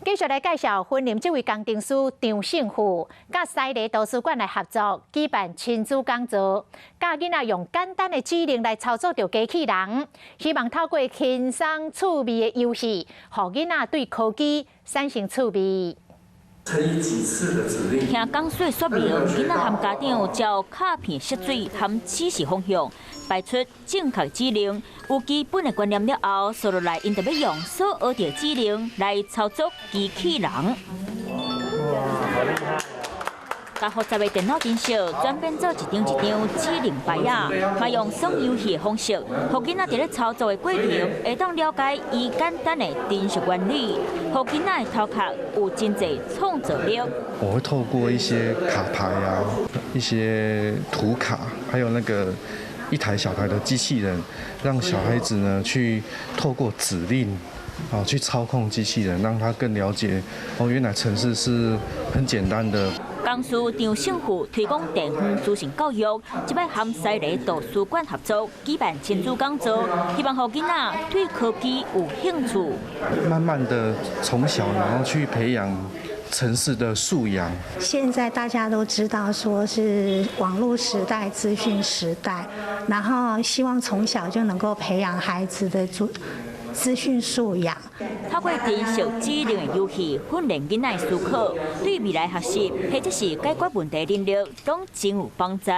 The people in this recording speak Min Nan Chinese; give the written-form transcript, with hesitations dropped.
繼續來介紹雲林這位工程師張勝富，佮西螺圖書館來合作舉辦親子講座，教囡仔用簡單的指令來操作著機器人，希望透過輕鬆趣味的遊戲，予囡仔對科技產生趣味。聽講說說明，囡仔和家長照卡片設水和指示方向，擺出正確指令，有基本的觀念了後，紲落來𪜶就欲用所學著指令來操作機器人。共複雜的電腦程式轉變做一張一張指令牌仔，嘛用耍遊戲的方式，予囡仔佇咧操作的過程會當了解伊簡單的程式原理，予囡仔的頭殼有真濟創造力。我會透過一些卡牌啊，一些圖卡，還有那個一台小台的機器人，讓小孩子呢去透過指令啊去操控機器人，讓他更了解哦，原來程式是很簡單的。工師張勝富推廣電子資訊教育，這擺和西螺圖書館合作舉辦親子講座，希望予囡仔對科技有興趣。慢慢的從小然後去培養程式的素養。現在大家都知道說是網路時代、資訊時代，然後希望從小就能夠培養孩子的資訊素養。透過程式指令的遊戲訓練囡仔思考，對未來學習或者是解決問題能力，攏真有幫助。